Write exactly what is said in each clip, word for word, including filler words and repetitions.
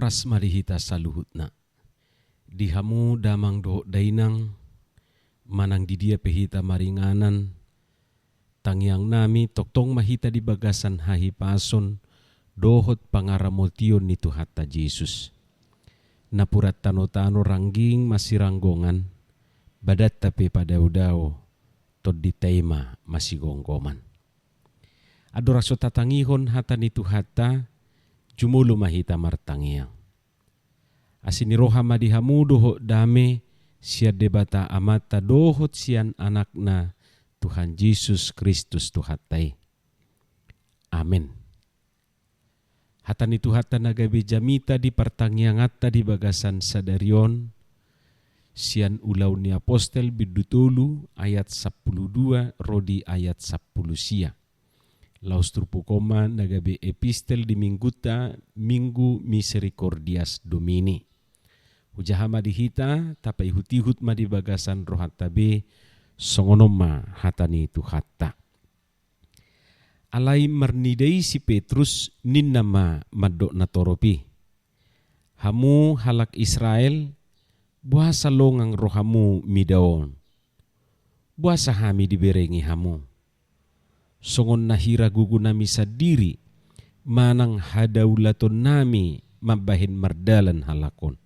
Ras ma di hita saluhutna. Di hamu damang dohot dainang, manang di dia pe hita maringanan, tangiang nami tongtong ma hita di bagasan hahipason dohot pangaramotion ni Tuhanta Jesus. Napuran tanotano rangging masiranggongan, badanta pe padaodao, tondinta i ma masigomgoman. Andorang so tatangihon hata ni Tuhanta, jumolo ma hita martangiang. Asi ni roha ma di hamu dohot dame sian Debata Amanta dohot sian Anakna Tuhan Jesus Kristus Tuhanta i. Amen. Hata ni Tuhanta na gabe jamita di partangianganta di bagasan sadari on, sian Ulaon ni Apostel bindu tolu ayat sampulu dua ro di ayat sampulu sia. Laos turpuk on ma na gabe epistel di minggunta, Minggu Misericordias Domini. Hujaha ma di hita, tapaihutihut ma di bagasan rohanta be, songon on ma hata ni Tuhanta. Alai marnida i si Petrus, ninna ma mandok na torop i: Hamu halak Israel, boasa longang rohamu mida on? Boasa hami diberengi hamu? Songon na hira gogonami sandiri, manang hadaulatonnami mambahen mardalan halak on.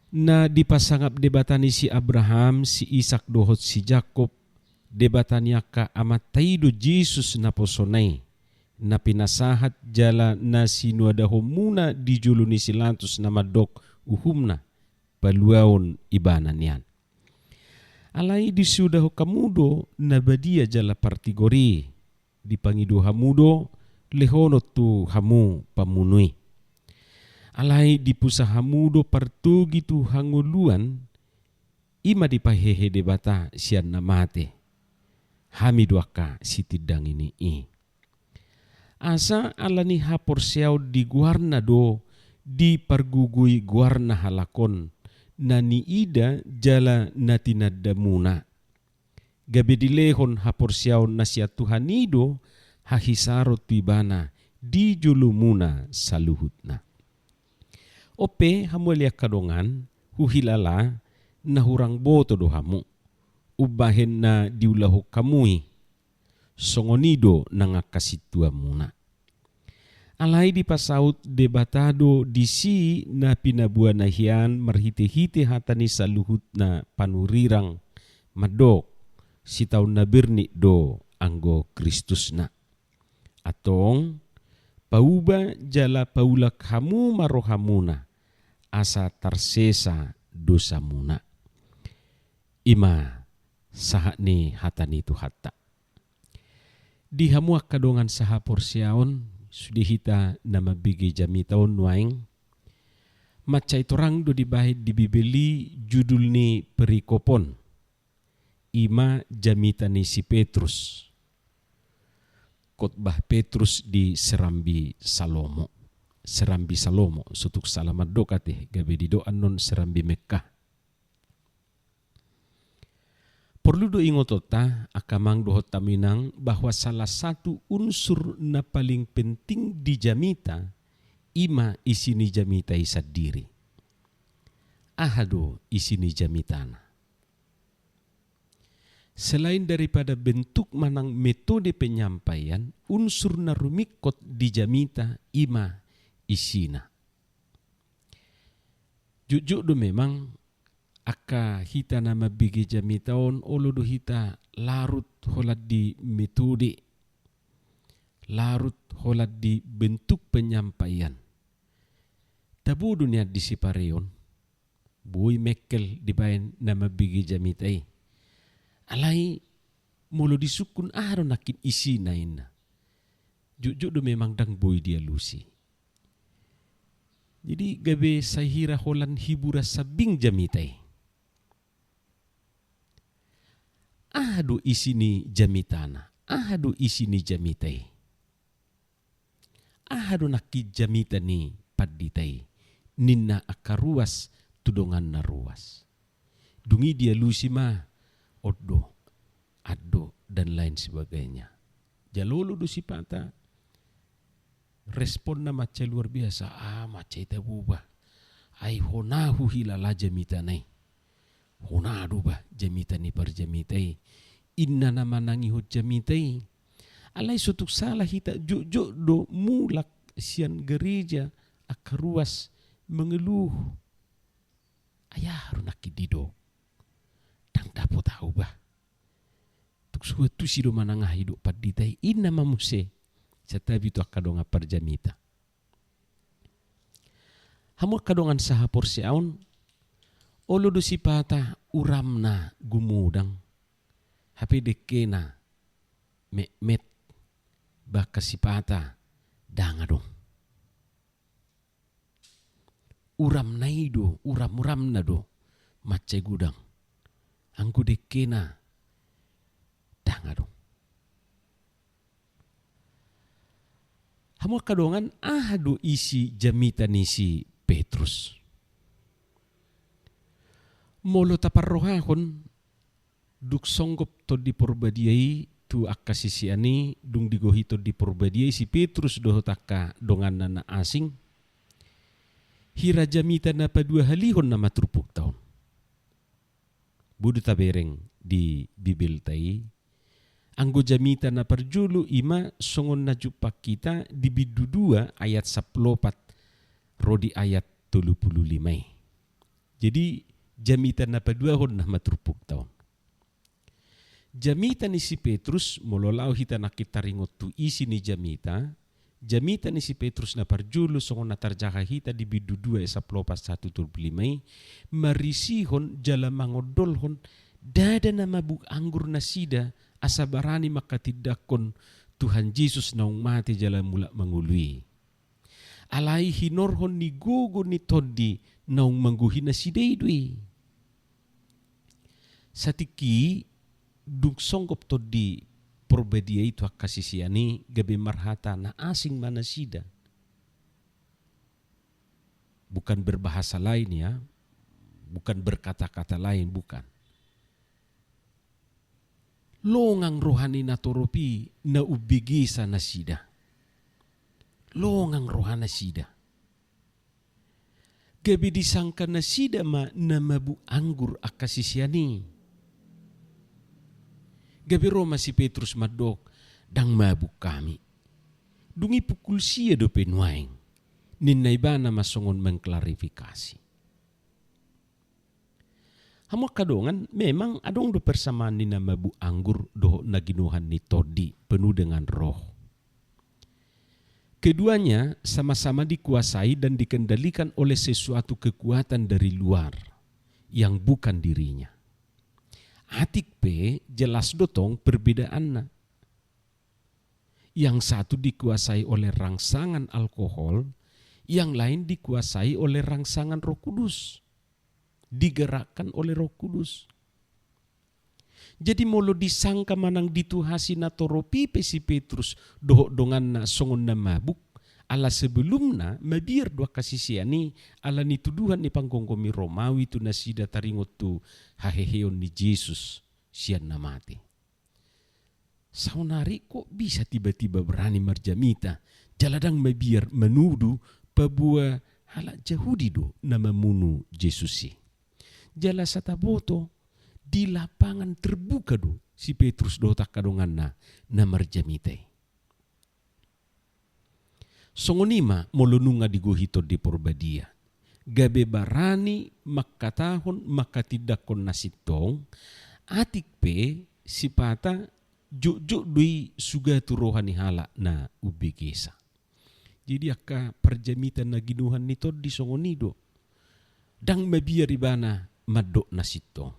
Na dipasangap Debata ni si Abraham, si Ishak dohot si Jakob, Debata ni angka amanta i do Jesus naposona i, na pinasahat jala na sinuadahonmuna di jolo ni si Pilatus na mandok uhumna, paluaon ibana nian. Alai disuadahon hamu do na badia jala partigor i, dipangido hamu do lehonon tu hamu pamunu i. Alai dipusa hamu do partogi tu hangoluan, i ma dipahehe Debata sian na mate. Hami do angka sitindangi ni i. Asa ala ni haporseaon di goarna do dipargogoi goarna halak on, na niida jala na tinandamuna. Gabe dilehon haporseaon na sian Tuhan i do hahisaron tu ibana di jolomuna saluhutna. On pe hamu ale angka dongan, huhilala na hurang boto do hamu umbahen na diulahon hamu i. Songon i do nang angka sintuamuna. Alai dipasaut Debata do disi na pinaboana hian marhitehite hata ni saluhutna panurirang, mandok: Sitaon na bernit do anggo Kristusna. Antong, pauba jala paulak hamu ma rohamuna, asa tarsesa dosamuna. I ma sahat ni hata ni Tuhanta. Di hamu angka dongan sahaporseaon, sude hita na mambege jamita on nuaeng, mansai torang do dibahen di Bibel i judul ni perikop on. I ma jamita ni si Petrus. Khotbah Petrus di Serambi Salomo. Serambi Salomo, so tung sala mandok ate, gabe didok annon Serambi Mekah. Porlu do ingotonta, angka amang dohot inang, bahwa salah satu unsur na paling penting di jamita, i ma isi ni jamita i sandiri. Aha do isi ni jamitana? Selain daripada bentuk manang metode penyampaian, unsur na rumingkot di jamita i ma isina. Jotjot do memang angka hita na mambege jamita on, olo do hita larut holan di metode, larut holan di bentuk penyampaian. Tabo do nian di sipareon, boi mengkel dibaen na mambege jamita i. Alai molo disungkun aha do nangkin isina inna, jotjot do memang ndang boi dialusi. Jadi gabe sai hira holan hiburan sambing jamita i. Aha do isi ni jamitana? Aha do isi ni jamita i? Aha do nangkin jamita ni pandita i? Ninna angka ruas tu donganna ruas. Dung i dialusi ma, on do, an do, dan lain sebagainya. Jala olo do sipata responna mansai luar biasa. Ah, mansai taboba. Ai hona huhilala jamitana i. Hona do ba jamita ni parjamita i. Inna na manangihon jamita i. Alai so tung sala hita, jotjot do mulak sian gareja angka ruas mangeluh. Ai aha do nangkin didok? Ndang dapot ahu ba. Tung so huantusi do manang aha didok pandita i, inna ma muse. Santabi tu angka dongan parjamita. Hamu angka dongan sahaporseaon, olo do sipata uramna gumodang, hape dengkena metmet, bahkan sipata ndang adong. Uramna i do, uram-uramna do mansai godang. Anggo dengkena ndang adong. Hamu angka dongan, aha do isi jamita ni si Petrus? Molo taparrohahon, dung songgop Tondi Porbadia i tu angka sisean i, dung digohi Tondi Porbadia i si Petrus dohot angka donganna na asing, hira jamita na paduahalihon nama turpukta on. Boi do tabereng di Bibelta i, anggo jamita na parjolo i ma songon na jumpang hita di bindu dua ayat sampulu opat ro di ayat tolu pulu lima i. Jadi, jamita na paduahon nama turpukta on. Jamita ni si Petrus, molo laho hita nangkin taringot tu isi ni jamita, jamita ni si Petrus na parjolo songon na tarjaha hita di bindu dua ayat sampulu opat sahat tu tolu pulu lima i, marisihon jala mangondolhon ndada na mabuk anggur nasida, asa barani manghatindanghon Tuhan Jesus naung mate jala mulak mangolu i. Alai hinorhon ni gogo ni Tondi naung manggohi nasida i do i. Satingki i, dung songgop Tondi Porbadia i tu angka sisean i, gabe marhata na asing ma nasida. Bukan berbahasa lain ya, bukan berkata-kata lain, bukan. Longang roha ni natorop i na umbegesa nasida. Longang roha nasida. Gabe disangka nasida ma na mabuk anggur angka sisean i. Gabe ro ma si Petrus mandok, ndang mabuk hami. Dung i pukul sia dope nuaeng, ninna ibana ma songon mengklarifikasi. Hamu angka dongan, memang adong do persamaan ni na mabuk anggur dohot na ginuhan ni Tondi penuh dengan roh. Keduanya sama-sama dikuasai dan dikendalikan oleh sesuatu kekuatan dari luar yang bukan dirinya. Atik pe jelas do tong perbedaanna. Yang satu dikuasai oleh rangsangan alkohol, yang lain dikuasai oleh rangsangan Roh Kudus. Digerakkan oleh Roh Kudus. Jadi molo disangka manang dituhasi natorop i pe si Petrus dohot donganna songon na mabuk, ala sebelumna mabiar do angka sisean i ala ni tuduhan ni panggomgomi Romawi tu nasida taringot tu haheheon ni Jesus sian na mate. Saonari kok bisa tiba-tiba berani marjamita, jala ndang mabiar manudu paboa halak Jahudi do na mamunu Jesus i. Jala sataboto, di lapangan terbuka do si Petrus dohot angka donganna na marjamita i. Songon i ma molo nunga digohi Tondi Porbadia. Gabe barani mangkatahon, manghatindanghon na sintong, atik pe sipata jotjot do i suga tu roha ni halak na umbegesa. Jadi angka parjamita na ginuhan ni Tondi songon i do. Ndang mabiar ibana mandok na sintong.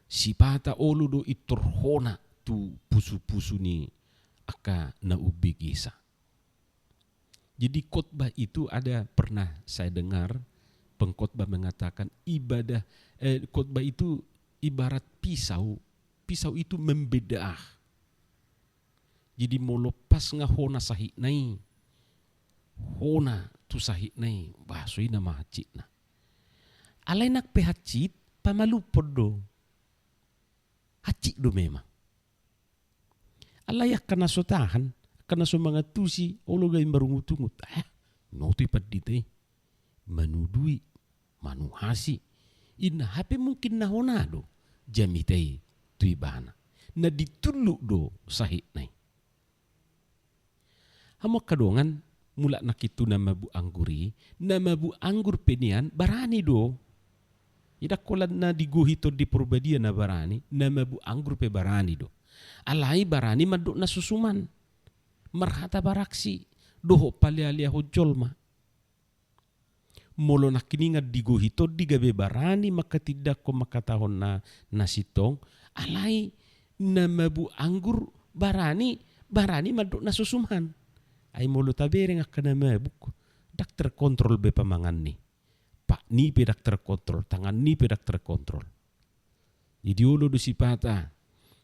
Sipata olo do intor hona tu pusu-pusu ni angka na umbegesa. Jadi khotbah itu ada pernah saya dengar pengkhotbah mengatakan ibadah, eh, khotbah itu ibarat pisau, pisau itu membedah. Jadi molo pas nga hona sahitna i, hona tu sahitna i, bah, so i nama hancitna. Alai nang pe hancit, pamalumhon do. Hancit do memang. Alai angka na so tahan, angka na so mangantusi, olo gabe marungut-ungut. Ah, noto i pandita i. Manudui, manuhasi. Inna hape mungkin na hona do jamita i tu ibana. Na ditulluk do sahitna i. Hamu angka dongan, mulak nangkin tu na mabuk anggur i, na mabuk anggur pe nian barani do. Ndang holan na digohi Tondi Porbadia na barani, na mabuk anggur pe barani do. Alai barani mandok na so suman. Marhata baraksi, dohot palealeahon jolma. Molo nangkiningan digohi Tondi gabe barani mangkatindangkon mangkatahon na, na sintong, alai na mabuk anggur barani, barani mandok na so suman. Ai molo tabereng angka na mabuk, ndang terkontrol be pamanganni. Patni pe ndang terkontrol, tanganni pe ndang terkontrol. Jadi olo do sipata,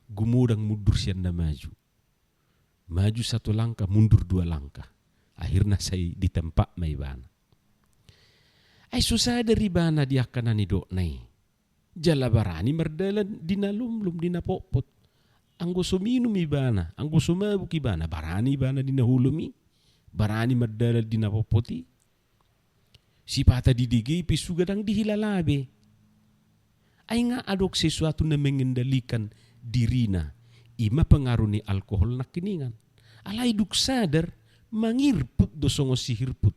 gumodang mundur sian na maju. Maju satu langkah, mundur dua langkah. Akhirna sai di tempat ma ibana. Ai so sadar ibana di angka na nidokna i. Jala barani mardalan di na lomlom, di na potpot. Anggo so minum ibana, anggo so mabuk ibana, barani ibana di na holom i. Barani mardalan di na potpot i. Sipata didegei pe suga ndang dihilala be. Ai nga adong sesuatu na mengendalikan dirina, i ma pengaruh ni alkohol nangkiningan. Alai dung sadar, mangirput do songon sihirput.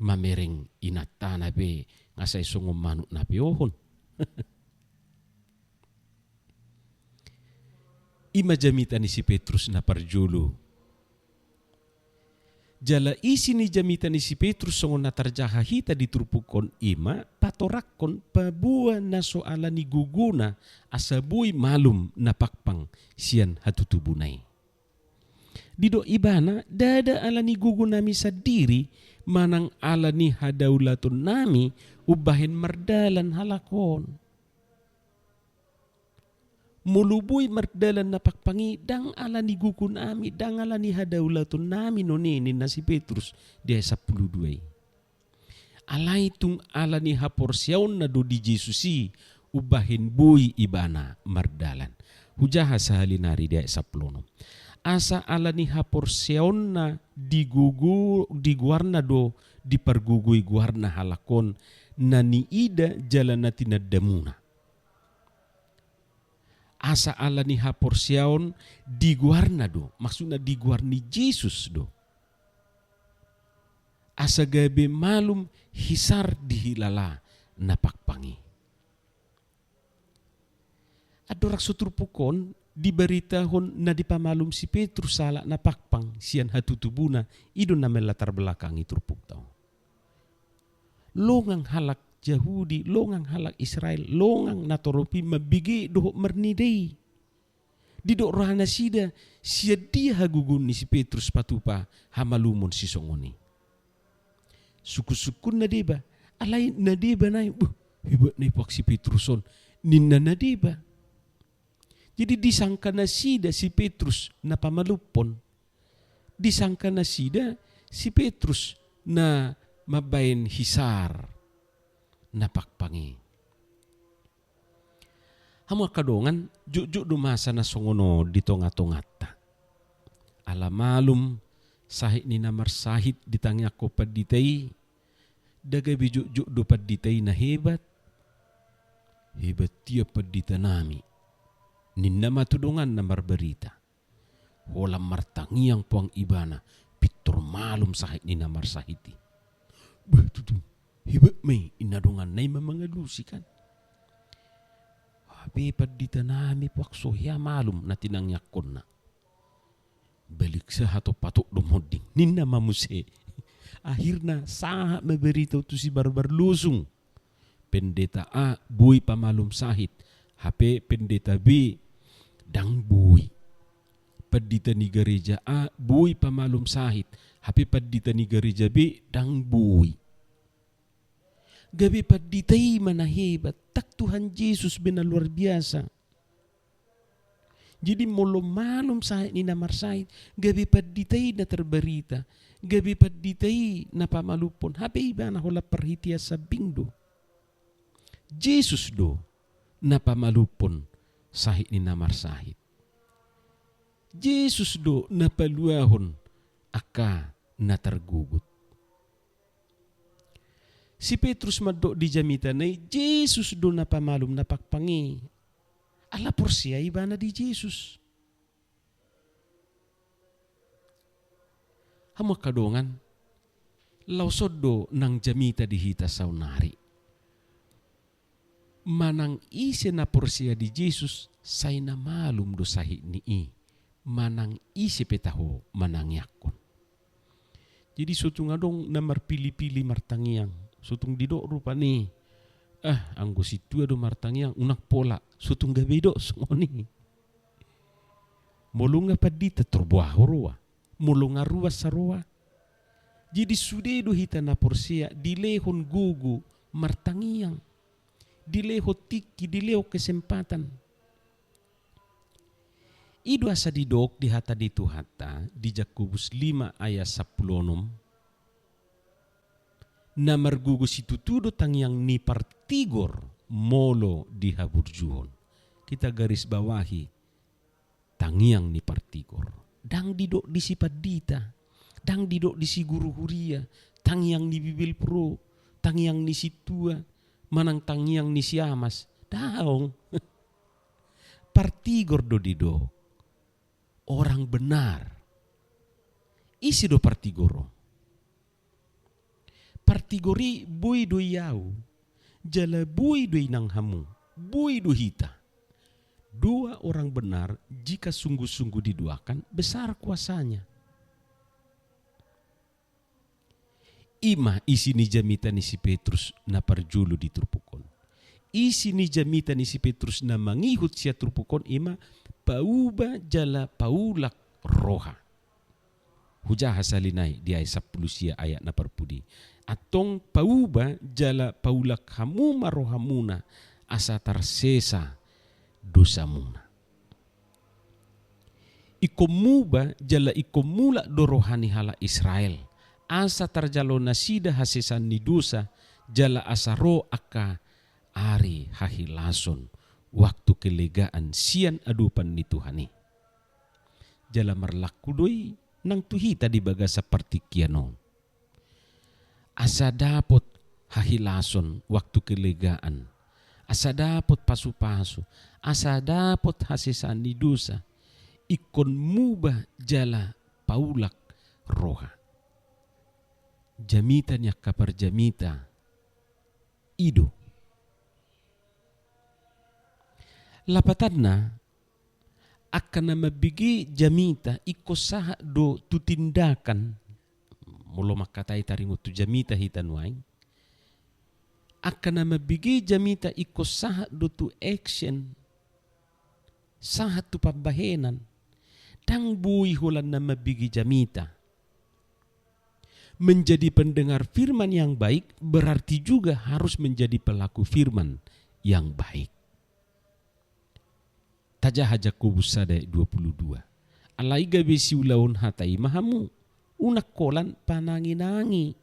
Mamereng inantana pe nga sai songon manuk na peohon. I ma jamita ni si Petrus na parjolo. Jala isi ni jamita ni si Petrus songon na tarjaha hita di turpuk on i ma patorangkon paboa na so ala ni gogona asa boi malum na pangpang sian hatutubuna i. Didok ibana, ndada ala ni gogonami sandiri manang ala ni hadaulaton nami umbahen mardalan halak on. Molo boi mardalan na pangpang i, ndang ala ni gogonami, ndang ala ni hadaulaton nami none, ninna si Petrus di ayat sampulu dua i. Alai tung ala ni haporseaonna do di Jesus i, umbahen boi ibana mardalan. Hujaha sahali nari di ayat sampulu onom. Asa ala ni haporseaonna di gogo, di goarna do dipargogoi goarna halak on, na niida jala na tinandamuna. Asa ala ni haporseaon di goarna do, maksudna di goar ni Jesus do. Asa gabe malum hisar dihilala na pangpang i. Andorang so turpuk on dibaritahon na dipamalum si Petrus sahalak na pangpang sian hatutubuna, i do na melatarbelakangi turpukta on. Longang halak Jahudi, longang halak Israel, longang natorop i mambege dohot marnida i. Didok rohanasida, sian dia hagogoon ni si Petrus patupa hamalumon sisongon i. Sungkunsungkun na deba, alai na deba nai, "Buh, hebat nai puak si Petrus on," ninna na deba. Jadi disangka nasida si Petrus na pamalumhon. Disangka nasida si Petrus na mambaen hisar na pangpang i. Hamu angka dongan, jotjot do masa na songon on di tongatonganta. Ala malum sahit ni na marsahit ditangiangkon pandita i, nda gabe jotjot do pandita i na hebat. "Hebat ia pandita nami," ninna ma tu donganna marbarita. Holan martangiang puang ibana, pintor malum sahit ni na marsahit i. "Bah, tutu, hebat ma i," ninna donganna i ma mangalusi kan. "Hape pandita nami puang so hea malum na tinangiangkonna." "Balik sahat on patok do monding," ninna ma muse. Akhirna sahat ma barita tu si Barbar Losung. Pendeta A boi pamalum sahit, hape pendeta B ndang boi. Pandita ni gareja A boi pamalum sahit, hape pandita ni gareja B ndang boi. Gabe pandita i ma na hebat, ndang Tuhan Jesus be na luar biasa. Jadi molo malum sahit ni na marsahit, gabe pandita i na tarbarita, gabe pandita i na pamalumhon, hape ibana holan parhitean sambing do. Jesus do na pamalumhon sahit ni na marsahit. Jesus do na paluahon angka na targogot. Si Petrus mandok di jamitana i, Jesus do na pamalum na pangpang i. Ala porsea ibana di Jesus. Hamu angka dongan, laos on do nang jamita di hita saonari. Manang ise na porsea di Jesus, sai na malum do sahit ni i, manang ise pe taho manangiangkon. Jadi so tung adong na marpilipili martangiang, so tung didok rupani, ah, anggo sintua do martangiang, unang pola, so tung gabe didok songon i. Molo nga pandita tor boha ho roa, molo nga ruas sa roa. Jadi sude do hita na porsea dilehon gogo martangiang, dilehon tingki, dilehon kesempatan. I do asa didok di hata ni Tuhanta di Jakobus lima ayat sampulu onom, na margogo situtu do tangiang ni partigor molo dihaburjuhon. Kita garis bawahi, tangiang ni partigor. Ndang didok di si pandita, ndang didok di si guru huria, tangiang ni bibelvrouw, tangiang ni sintua, manang tangiang ni si amas. Daong. Partigor do didok. Orang benar. Ise do partigor on? Partigor i boi do i ahu, jala boi do i nang hamu, boi do hita. Doa orang benar, jika sungguh-sungguh didoakan, besar kuasanya. I ma isi ni jamita ni si Petrus na parjolo di turpuk on. Isi ni jamita ni si Petrus na mangihut sian turpuk on i ma pauba jala paulak roha. Hujaha sahali nai di ayat sampulu sia ayat na parpudi. Antong pauba jala paulak hamu ma rohamuna, asa tarsesa dosamuna. Ingkon muba jala ingkon mulak do roha ni halak Israel, asa tarjalo nasida hasesaan ni dosa, jala asa ro angka ari hahilason, waktu kelegaan sian adopan ni Tuhan i. Jala marlaku do i nang tu hita di bagasan partingkian on. Asa dapot hahilason waktu kelegaan, asa dapot pasupasu, asa dapot hasesaan ni dosa, ingkon muba jala paulak roha. Jamita ni angka parjamita i do. Lapatanna, angka na mambege jamita ingkon sahat do tu tindakan. Molo mangkatai taringot tu jamita hita nuaeng, angka na mambege jamita ingkon sahat do tu action, sahat tu pambahenan. Ndang boi holan na mambege jamita. Menjadi pendengar firman yang baik berarti juga harus menjadi pelaku firman yang baik. Tajaha Jakobus sada ayat dua puluh dua. Alai gabe siulahon hata i ma hamu, unang holan pananginangi.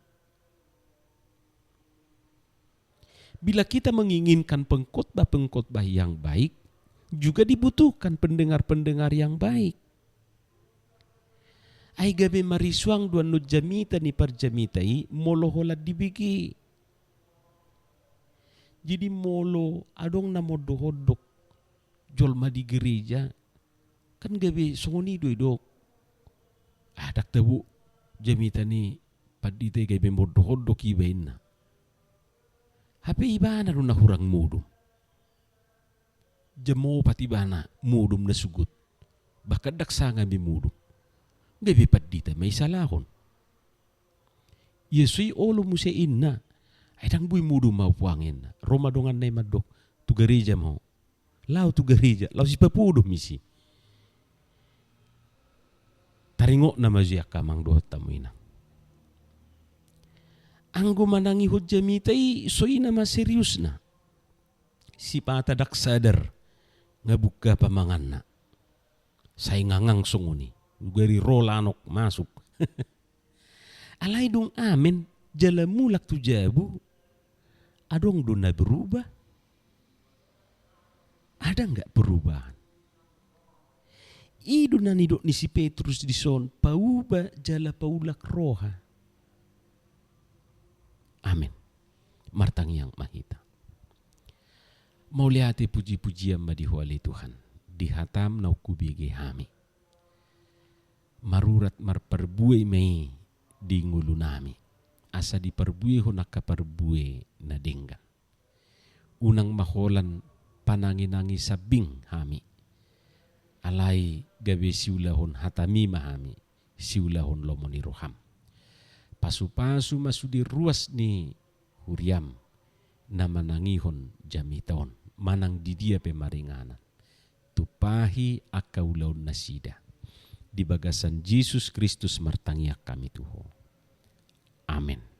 Bila kita menginginkan pengkhotbah-pengkhotbah yang baik, juga dibutuhkan pendengar-pendengar yang baik. Ai gabe marisuang do annon jamita ni parjamita i molo holan dibege. Jadi molo adong na mondok-ondok jolma di gereja, kan gabe songon i do didok. Ah, ndang tabo jamita ni pandita i, gabe mondok-ondok iba inna. Hape ibana do na hurang modom. Jam opat ibana modom na sugut. Bahkan ndang sanga be modom. Gabe pandita ma isalahon. Ia so i olo muse inna. Ai ndang boi modom ahu puang inna. Ro ma donganna i mandok, tu gareja ma ho. Laho tu gareja, laos ipapodom isi. Taringotna ma jo i angka amang dohot hamu inang. Anggo manangihon jamita i, so i nama seriusna. Sipata ndang sadar nga buka pamanganna. Sai ngangang songon i. Gari ro lanok masuk. Alai dung amen jala mulak tu jabu, adong do na berubah? Ada nggak perubahan? I do na nidok ni si Petrus dison, pauba jala paulak roha. Amen. Martangiang ma hita. Mauliate puji-pujian ma di Ho ale Tuhan, di hataM naung hubege hami. Marurat marparbue ma i di ngolunami, asa diparbuehon angka parbue na denggan. Unang ma holan panangi-nangi sambing hami, alai gabe siulahon hataMi ma hami, siulahon lomo ni rohaM. Pasu-pasu ma sude ruas ni huriaM na manangihon jamita on, manang di dia pe maringanan. Tumpahi angka ulaon nasida. Di bagasan Jesus Kristus martangiang hami tu Ho. Amen.